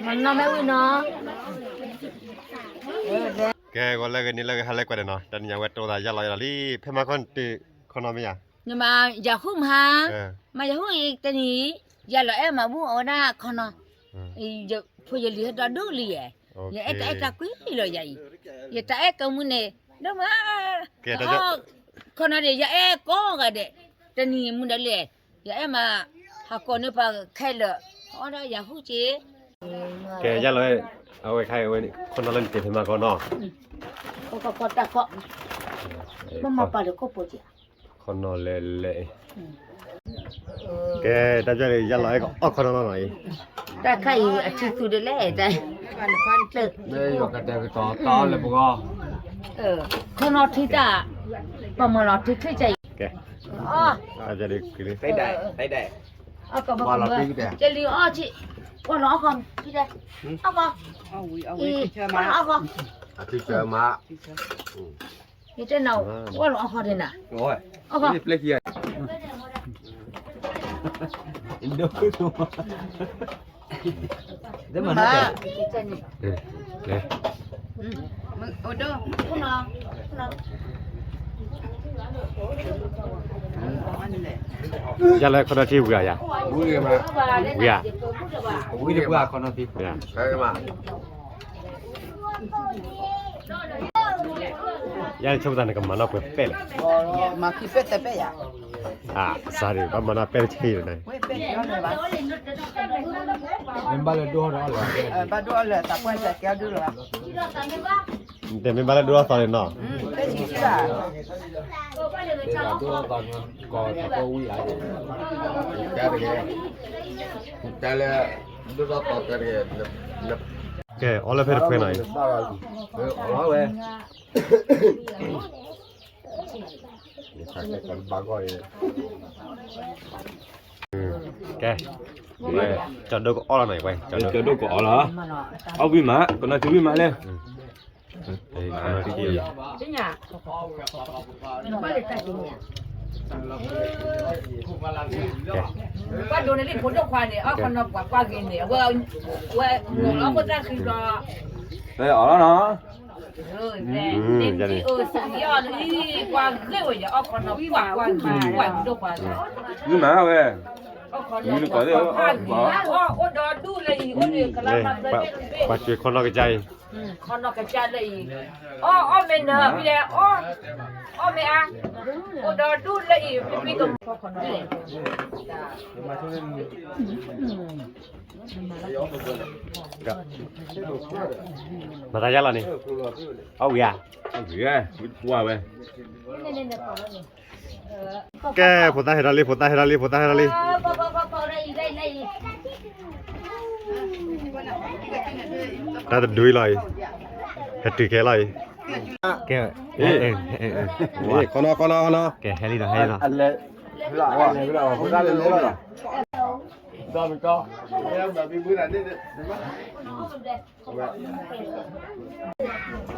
မနီၢ်မ့ၢ်ဝံၤနီၤ. ကဲ ဂီၤလၢဂ့ၤ နံၤလၢဂ့ၤ ဟါလၢကွဲးဒီးနီၤ, တနံၤညါဝဲတိသးယၢ်လီၤယလီၤလံ, ဖဲမၤခီတခီနီၤမ့ၢ်ယၤ, မ့ၢ်မၤယၤဟူၣ်မး, မၤယၤဟူၣ်အံၤ တနံၤ ယၤလီၤအဲၣ်မၤဘူၣ်အဝဲဒၣ်ခီနီၤ, ဖိယလံၤဟဲဒီဒူၣ်လံယဲ, ယအဲၣ်တၢ်အဲၣ်တၢ်ကွံလီၤယၤအံၤ, ယတၢ်အဲၣ်ကမူန့ၣ် ဒိၣ်မး, ခီနီၤဒံး ယအဲၣ်ကိးဂၤဒဲး, တနံၤမူဒဲးလဲၣ်, ယအဲၣ်မၤ ဟးကိးန့ၢ်ပှၤခဲလၢာ်, အီၣ်ဒၣ်ယၤဟူၣ်က့ၤ. ကဲ ယၤလီၤ, အဝဲခါအဝဲ ခီနီၤလၢနတ့ၢ်ဖဲမၤခီနီၤ, ခီနီၤလဲၤလဲၤအံၤ, ကဲ တၢ်ပျဲၢ်န့ၣ် ယၤလီၤအဲၣ်ကအီၣ်ခီနီၤလီၤနီၤအံၤ, တၢ်ခါအံၤ အထံသူဒ်လဲၣ်, တၢ် မ့ၢ်ယီၤကတဲာ်ကတီၤတၢ်အီၣ်လၢပဂီၢ်, ခီနီၤထံတၢ်, ပှၤမၤလီၤထံချ့ကဲအံၤ, ကဲ, တၢ်ပျဲၢ်ဒ်ကလံ, ပှၤလီၤထံကတဲာ်, ကလံၤအီၣ်ဆံ, ပှၤလီၤအီၣ်ခီ, အီၣ်ခီ, ပှၤလီၤအီၣ်ခီ, အထံဆၢမး, ယတဲနၤ, ပှၤလီၤအီၣ်ခီဒ်နၤ, အီၣ်ခီ, ပျဲၢ်ခံဂၤ, မၤ ယၤလၢခီနီၤထံဝံၤဧါယၤ, ဝံၤဧါ, ဝံၤတပှၢ်ခီနီၤထံ, ယၤဆိကမိၣ်သးန့ၣ် ကမၤနီၣ်ပှဲၤပဲၣ်လဲၣ်, မၤခံပဲၣ်သၢပဲၣ်ယၤ, အစးဒံး ဘၣ်မၤနီၣ်ပဲၣ်တဆံလီၤန့ၣ်, ဘၣ်ဒိအီၣ်လၢသးပှၢ်စဲးကဲအီၣ်ဒုလီၤ, တဲမ့ၢ်ဘၣ်လၢဒိအီၣ်သီန့ၣ်နီၤ, တၢ်လၢ ကဲ အီၣ်လၢဖဲတဖှဲနီၤအံၤ, အီၣ်ဝဲ ကဲ, ကၠီၤဒိၣ်ကအီၣ်လီၤနီၤ, ကၠီၤဒိၣ်ကအီၣ်လီၤနီၤ, အီၣ်ဝံၤမး ကနီၤထံဝံၤမးလဲၣ်, ပှၤဒိးန့ၢ်လံဖိဒိၣ်ခွါန့ၣ် အီၣ်ခီနီၤပှၤကွၢ်ဂ့ၤန့ၣ် အဝဲ ဝဲ အီၣ်ခိၣ်သၣ်ဃံဒီး အီၣ်လီၤနီၤ, ယၤန့ၣ် ပှၤဂ့ၤဝဲယၤ အီၣ်ခီနီၤပှၤကွၢ်ဂ့ၤ ပှၤဒိၣ်ခွါန့ၣ်, မ့ၢ်မၤဝဲ, အီၣ်ခီနီၤပှၤကွၢ်ဂ့ၤ အီၣ်အိၣ်ဒီဒူၣ်လၢအံၤ အိၣ်ဒီးကလါမၤသၢဘ့ၣ်တဘ့ၣ်, ပှၤကွၢ်ခီနီၤကစၢ်အံၤ, ခီနီၤကစၢ်လၢအံၤ, အီၣ် အီၣ်မ့ၢ်နၢၤဖံလဲၣ်, အီၣ်မ့ၢ်အါ, အိၣ်ဒီဒူၣ်လၢအံၤ မ့မ့ၢ်ကမီၤခီနီၤန့ၣ် မၤသးယါလီၤန့ၣ်, အီၣ်ဝံၤဧါ, ဝံၤဝဲ, ကဲ ဖိသၣ်ဟဲထီၣ်လံ ဖိသၣ်ဟဲထီၣ်လံ ဖိသၣ်ဟဲထီၣ်လံ, တၢ်တဒုအံၤလီၤအံၤ, ဟဲတုၤခဲလီၤအံၤ, ကဲ, ခီနီၤ ခီနီၤ ခီနီၤ, ကဲ ဟဲလံနီၤ ဟဲလံနီ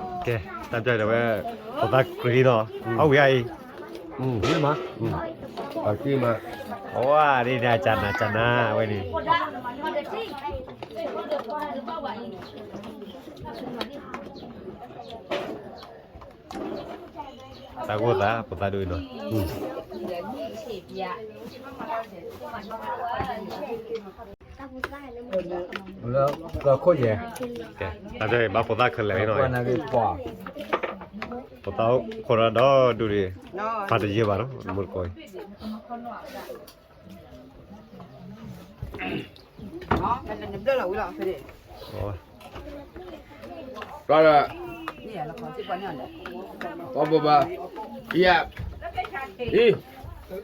ၤ, ကဲ တၢ်ပျဲၢ်ဒီးဝဲ ဖိသၣ်ကြ့နီၤ, အီၣ်ဝံၤဧါအံၤ, မၤ, အဝဲဒၣ်ကနၤကနၤဝဲန့ၣ်, တၢ်ဂိၢ်သး ဖိသၣ်ဒိၣ်အံၤနီၤ, လၢခိၣ်ယဲၢ်, ကဲ တၢ်ပျဲၢ်ဘၣ်ဖိသၣ်ခဲလၢာ်လံနီၤ, ဖိသၣ်ခိၣ်ဒီဒူၣ်ဒံး, ဖးတယံာ်ဘၣ်နီၤ မူတကိးအံ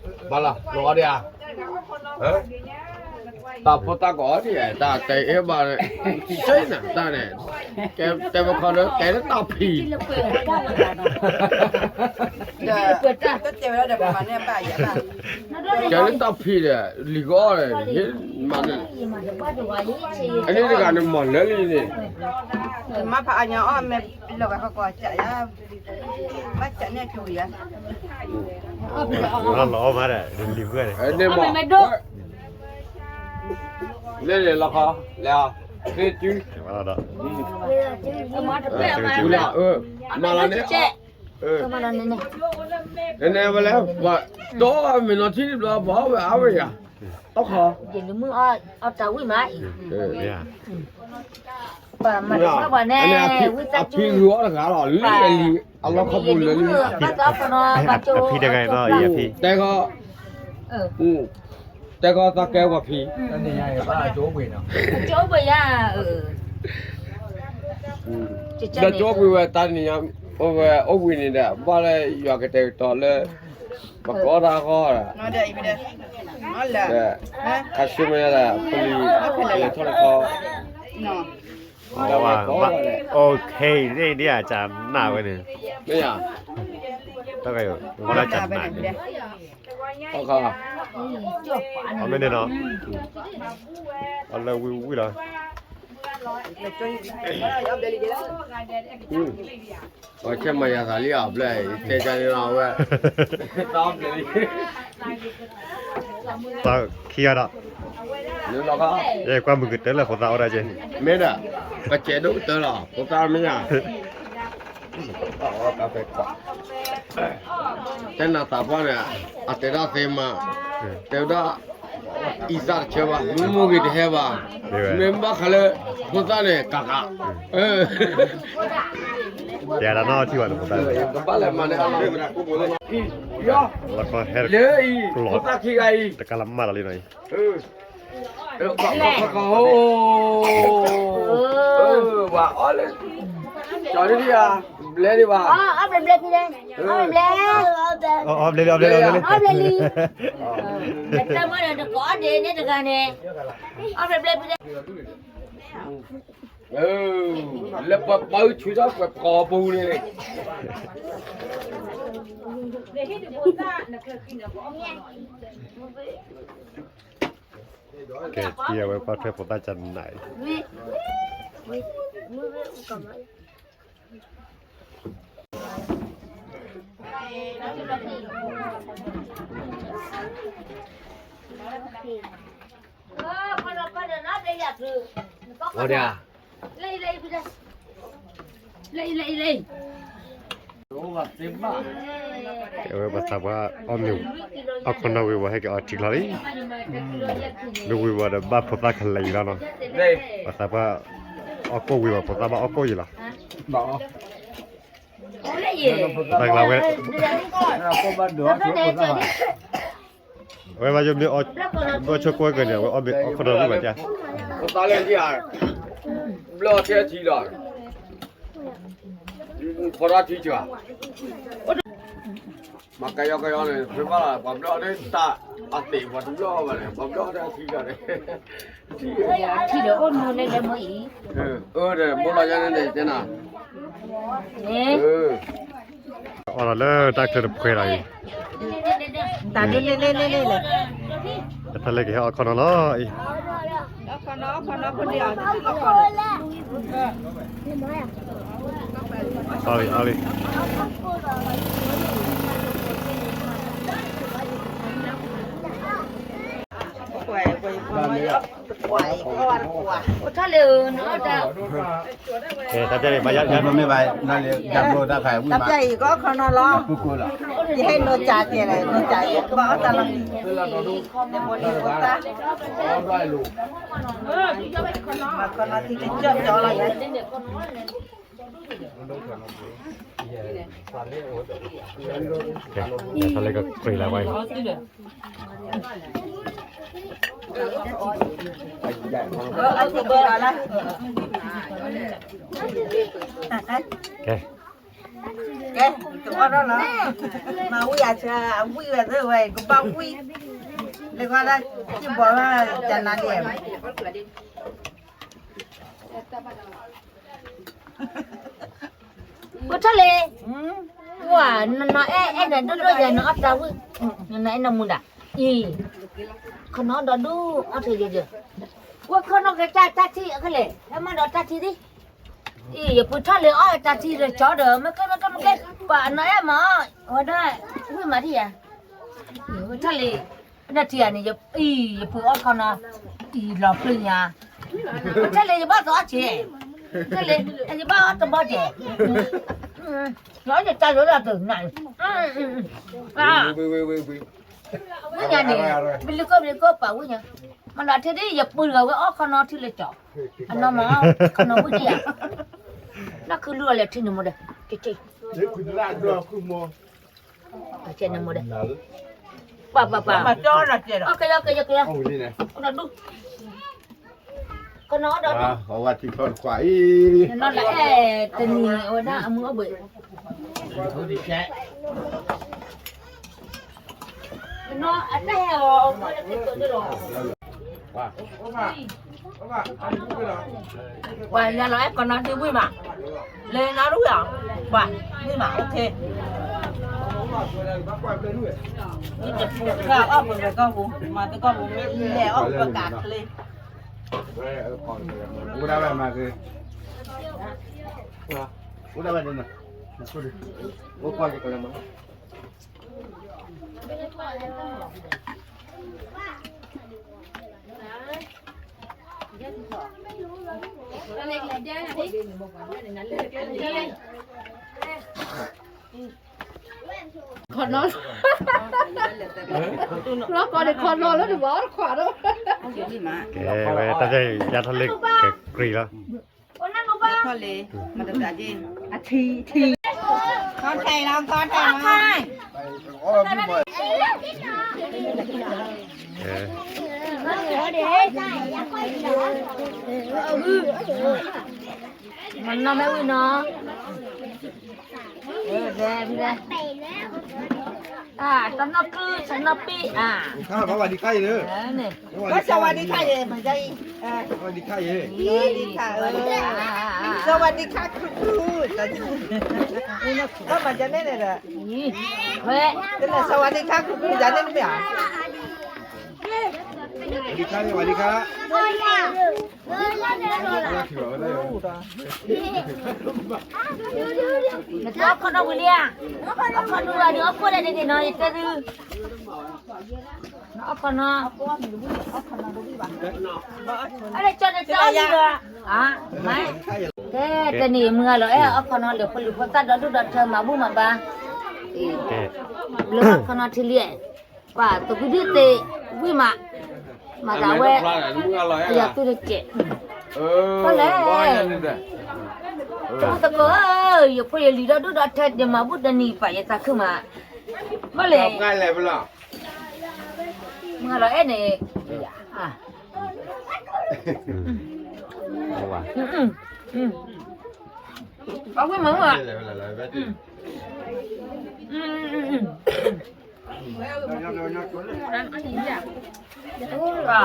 ၤ ဘၣ်လီၤ လီၤဒံးဧါ, တၢ်ဖိသၣ်ကအီၣ်ဒံးဧါ တၢ်တဲအ့ၣ်ဘၣ်, စ့နၤတၢ်န့ၣ်, ကဲတဲပခီဒီး တဲလၢတၢ်ဖံး, တဲလၢတၢ်ဖံးဒီး လံၤကအီၣ်ဒီး မၤန့ၣ်, အန့ၣ်တဂၤန့ၣ်မၤလၢလံန့ၣ်, မၤဖးအညါအီၣ်မ့ၢ်လီၤဂာ်ခီကီးစးယါ, ဘၣ်စးန့ၢ်အကဝံၤယါ, လီၤအီၣ်မးဒီး လံၤဂၢၢ်န့ၣ် န့ၣ်မး လဲၤလဲၤလီၤခီ လဲၤအီၤ သ့ၣ်တုၤ မၤလီၤန့ၣ် နဝဲလဲၣ် ပှၤ တီမ့ၢ်နီၤထံဘျီ ပှၤအီၣ်ဝဲအါဝဲယၤ အီၣ်ခီ ယနမုၢ်အီၣ်တၢ်ဝံၣ်မးအံၤ ပှၤမၤတဘၣ်ပှၤန့ၣ် ဝံသးစူၤ အဖံဂုၤအီၣ်တဂၤလီၤ လံအလံ အလီၢ်ခီပူၤလၢလံ အဖံတဂၤအံၤ အဖံ တဲခီ တဲခီသးကဲပှၤဖံ ကၠိပှဲၤယၤ ဒီးကၠိပှဲၤဝဲတၢ်နံၤညါ အိၣ်ဝဲအိၣ်ဘှံးန့ၣ်ဒီး ဘၣ်လၢယွၤကတဲာ်ကတီၤလၢ ပကအီၣ်တၢ်ဂီၢ်ဒီး ခါဆူမဲာ်ညါဒီး ပလံၤ လဲၤထီၣ်လဲၤထီ OK န့ၣ်ဒ်အကနၣ်ဝဲန့ၣ် တၢ်ကယိၤ ကနၣ်န့ၣ် အမ့ၢ်န့ၣ်နီၤ အလၢဝံၣ်ဝံၣ်လီၤ ပှၤဆဲးမၤယၤသးလံအဘျဲၣ် တဲကန့ၣ်လီၤဝဲ သးခံဂၤဒီး ကွၢ်မုၢ်ကတၢၢ်လၢဖိသၣ်အီၣ်ဒၣ်က့ မ့ၢ်ဒီး ပစဲးဒိၣ်ကတၢၢ်လီၤ ဖိသၣ်မ့ၢ်ညါ တဲနၤသးပှၢ်န့ၣ် အတဲဒၣ်သ့မး တဲဝဲဒၣ် အံသၣ်တဆၢဘၣ် မ့ၢ်မိၢ်ဂ့ၤတဟဲဘၣ် မ့ၢ်ဘၣ်ဃးလၢ ဖိသၣ်န့ၣ် ကးကး တဲဒၣ်နီၢ်ထံဘၣ်န့ၣ် ဖိသၣ် ကဘၣ်လဲၤမၤန့ၣ် လီၤခီဟဲ ဖိသၣ်ခံဂၤအံၤ တကးလီၤမၢ်လီၤလံနီၤအံၤ ဝဲအီၣ်လၢ ကၠီဒံဒံဧါ ဘျဲဒံဘၣ် အီၣ်ဘျဲဘျဲဖံလဲ အီၣ်ဘျဲ အီၣ်ဘျဲလံ အီၣ်ဘျဲလံ အီၣ်ဘျဲလံ တၢ်မီၢ်ဒီးတကိးအီၣ်ဒ့န့ၣ်တဂၤန့ၣ် အီၣ်ဘျဲဘျဲဖံလဲ လၢပှၤပာ်အုၣ်ဆူၣ်ထီၣ်ပှဲၤပှၤပူၤန့ၣ် ကဲ ထံၣ်အဝဲကွၢ်ထွဲဖိသၣ်ကနၣ်အံၤ အီၤဒၣ် အဝဲပှၤသးပှၢ်အီၣ်မ့ၤ အီၣ်ခီနီၣ်ဝံၤဝဲဟဲက့ၤအီထံချီလံ မ့ၢ်ဝံၤဝဲဒီးဘၣ်ဖိသၣ်ကလဲၤအံၤလီၤနီၤ ပှၤသးပှၢ်အီၣ်ကိၣ်ဝံၤဝဲ ဖိသၣ်ဘၣ်အီၣ်ကိၣ်ယံၤလီၤ ပှၤသးကျါဝဲ အဝဲဘၣ်ယိၣ်မ့ၢ်အီၣ် ဘၣ်ဆိကမိၣ်က့ၤန့ၣ် အဝဲအီၣ်မ့ၤအီၣ်ခီနီၣ်ဝံၤဘၣ်တၢ် ဖိသၣ်လၢယၤ ဘျီၣ်ထဲထံလီၤ ဖီထီၣ်ထံကၢ မၤကယီကယီန့ၣ် ဖဲဘၣ်လီၤ ပှၤဘျီၣ်ဒ်တၢ်အသ့ၣ် ပှၤတဘျီၣ်ဘၣ်န့ၣ် ပှၤဘျီၣ်ထဲထံလီၤန့ၣ် ထံဒီးအိၣ်မူန့ၣ်လၢမ့ၢ်အံၤ အၢ ဒီးမိၢ်လီၤယါန့ၣ်တဲနၤ အီၣ်လီၤလၢတၢ်ချၢတဖှဲလီၤအံၤ တၢ်လၢကဟဲအီၣ်ခီနီၣ်လီၤအံၤ အီၣ်လံ အီၣ်လံ တၢ်ပျဲၢ်အံၤ ဘၣ်ယါ မ့ၢ်ဘၣ် တၢ်ပျဲၢ်အံၤ ကီခီနီၣ်လီၤ ယဟဲနီၢ်ကၠးကဲလဲၣ် နီၢ်ကၠးကဲ ဘၣ်အီၣ်တၢ်လီၤ နမိၢ်နံၤဖိသၣ် မၤခီနီၣ်ထံကၠီကၠီလီၤ ကဲ တၢ်လၢကကြၢးလၢဝဲအံၤ ကဲ ကဲ ကဘၣ်ထီၣ်လီၤ မၤဝံၣ်အဆၢ အဝံၣ်ဝဲသ့ဝဲ ကဘၣ်ဝံၣ် လၢကီၢ်ဒၣ် ကံၢ်ဘီလၢ ကနါဒ့ ပထီၣ်လံ, ဝၤ နနီၤအဲၣ်အဲၣ်နၤဒိၣ်ဒိၣ်ယၤ နအီၣ်တၢ်ဝံၣ်, နနီၤအဲၣ်နမူဒါ, အံၤ, ခနီဒီဒူၣ်အီၣ်ထီၣ်ယဲယဲ, ဝဲခနီၣ်ကစၢ်တၢ်ထံၣ်အကလဲၣ်, ဟဲမၤဒီးတၢ်ထံၣ်ဒံး, အံၤ ယပူၤထီၣ်လံအီၣ်တၢ်ထံၣ်ဒီးကၠီဒီး မ့ၢ်ကဲမ့ၢ်ကဲမ့ၢ်ကဲ, ပှၤအနီၤအဲၣ်မၤအီၣ်, ဝဲဒၣ် ဝံၣ်မၤထံၣ်ယၤ ဝဲထီၣ်လံ, နထံၣ်ဧါန့ၣ်, အံၤ ယပှ့ၤအီၣ်ခီနီၤ, အံၤလီၤဖျၢၣ်ညါ, ဝဲထီၣ်လံ ယဘၣ်သီအီၣ်ဆံး, ထီၣ်လံ ယဘၣ်အီၣ်တဘီကဲ, လီၤယတၢ်လိၤလီၤတနၤ, ဝဲညါန့ၣ်, ဘလီကီၢ်ဘလီကီၢ်ပာ်ဝဲညါ, မ့ၢ်လီၤထဲဒ် ယပှ့ၤတဂၤဝဲအီၣ်ခီနီၤထံလၢကၠီ, အနီၢ်မၤအီၣ်ခီနီၤဝဲဒံးဧါ, နီၢ်ခုလူအီၤလဲၤထံန့ၣ်မ့ၢ်ဒီး, တကဲန့ၣ်မ့ၢ်ဒီး, ပှၤပှၤပှၤ, ကဲကဲကဲ, ဒူ, ကနီၤဒီးဒူ, နနီၢ်လၢအဲၣ်တနံၤအဝဲဒၣ်အမုၢ်အိၣ်ဘှံး ပှၤယၤလီၤအဲၣ်ကနီၤဒုးဝံၣ်မး, လဲၤနၤရူၢ်ဧါ, ပှၤ, ဝံၣ်မး, အိၣ်ခ့, တပူၤဃာ်အီၣ်ပကီၢ်ပူၤ, မၤသကိးပူၤ, လဲၤအီၣ်ပကးချ့, အိၣ်ဒၣ်ဝဲမၤက့ၤ, အိၣ်ဒၣ်ဝဲန့ၣ်, အိၣ်ကွၢ်က့ၤကလၢမၤ ခီနီၤ, လီၤကီးန့ၣ်ခီနီၤလၢနဘၣ်အီၣ်တခွးဒီး, ကဲဝဲတၢ်ယါထီၣ်လၢကကြံလီၤ, အထံ, ထံ, ခီထဲလီၤ, ခီထဲလီၤ. မနီၤမ့ၢ်ဝံၤနီၤ, တနီၢ်ကု, တနီၢ်ပံၣ်, ဝဲစဝၤဒံခါယဲ, မၤဒ်အံၤ, ဝဲဒံခါယဲ, စဝၤဒံခါ, စဝၤဒံခါခူခူ, မၤဒ်န့ၣ်ဒီး, ဝဲ, စဝၤဒံခါခူခူ ဒ်န့ၣ်တမ့ၢ်ဧါ, ဝဲဒံခါ, ဝဲဒံခါ. နတအီၣ်ခီနီၤဝံၤလံဧါ, အီၣ်ခီနီၤဝံၤလံဧါ, အီၣ်ခိၣ်ဒၣ်တဂ့ၤနီၤ ယတဲသု, နအီၣ်ခီနီၤ, အလဲၤကၠီနတၢ်အီၣ်လံဒီး, ကဲ, တနံၤမုၢ်ဂၤလီၤအဲၣ်အီၣ်ခီနီၤ လဲၤဖိလံၤဖိသၣ်ဒီးဒူၣ်ဒီးထၢမၤဘူၣ်မၤဘါ, ဘျီအီၣ်ခီနီၤထံလံ, ပှၤသကွံဒုးသ့, ဝံၣ်မး, မၤသးဝဲ, ယၤသူတကဲး, ဘၣ်လဲၣ်, သကိးဧၢ, ယဖိယလံၤဒီးဒူၣ်ဒီးထၢ ယမၤဘူၣ်တနံၤပာ်ယသးခုမး, ဘၣ်လဲၣ်, မုၢ်ဂၤလီၤအဲၣ်န့ၣ်, အဝံၣ်မးမး, အီၣ်မ့ၢ်တမုၢ်လၢအဲၣ်, အီၣ်ခီနီၤပာ်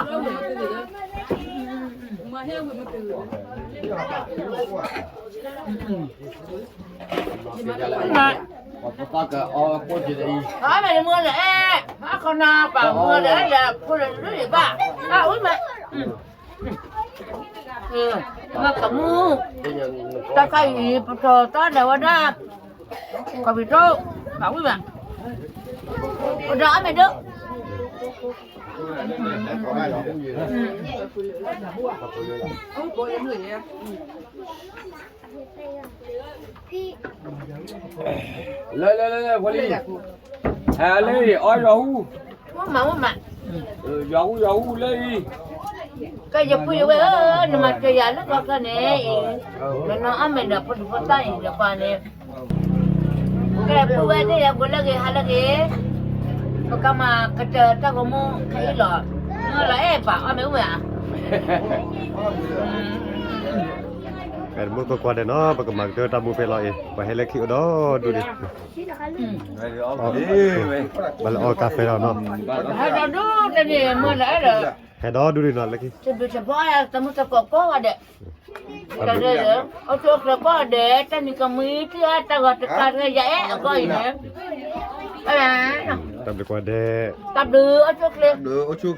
မုၢ်လၢအဲၣ်ဒီးဖိလၢဒုးယဘၣ်, အဝံၣ်မး, မ့ၢ်ကမူၣ်, တၢ်ခါအံၤ ပထီၣ်သီဒီးဝဲဒၣ်, ကီၢ်ပံၤတိၣ်, ပာ်ဝံၣ်မး, အိၣ်ဒီးအီၣ်မ့ၢ်ဒၢ လၢလၢလၢလၢ ဖိလံၤ, ဟဲလၢ အီၣ်ယီၤဟူ, မ့ၢ်မး, မ့ၢ်မး, ယီၤဟူ ယီၤဟူလၢအံၤ, ကဲယပုၢ်ယဝဲၢ်ဧၢ, နမၤစၢၤယၤလၢကီၢ်ချၢန့ၣ်, နနီၢ်အီၣ်မ့ၢ်ဒီးဖိဒံဖိသၣ်အံၤဒီးပှၤန့ၣ်, ကဲပုၢ်ဝဲၢ်သ့ၣ်ယၤ ကိးလၢဂ့ၤဟါလၢဂ့ၤ, ပကမၤကတၢၢ်တၢ်ဂီၤမူခဲအံၤလီၤ, မ့ၢ်လီၤအဲၣ်ပာ်အီၣ်မ့ၢ်အိၣ်မ့ၢ်ဧါ, ပမုၢ်ကကွၢ်ဒဲးနီၤ ပကမၤကတၢၢ်တၢ်မူဖဲလီၤအံၤ ပှၤဟဲလၢခံအိၣ်ဒီးဒူၣ်န့ၣ်, ဘၣ်လၢအီၣ်ကါဖဲလီၤနီၤ, ဟဲဒီးဒူၣ်န့ၣ်နီၤလၢခံ, ဟဲဒီးဒူၣ်န့ၣ်နီၤလၢခံ, တမုၢ်တကိးကိးဂၤဒဲး, အိၣ်ဆူၣ်အိၣ်ချ့ကိးဂၤဒဲး, တၢ်နံၤကမှံထံၣ်တၢ်ဂီၤတခါတခါ ယအဲၣ်အဂီၢ်အံၤန့ၣ်, တၢ်ဘျုးကိးဂၤဒဲး, တၢ်ဘျုးအိၣ်ဆူၣ်အိၣ်ချ့, အိၣ်ဆူၣ်အိၣ်ချ့.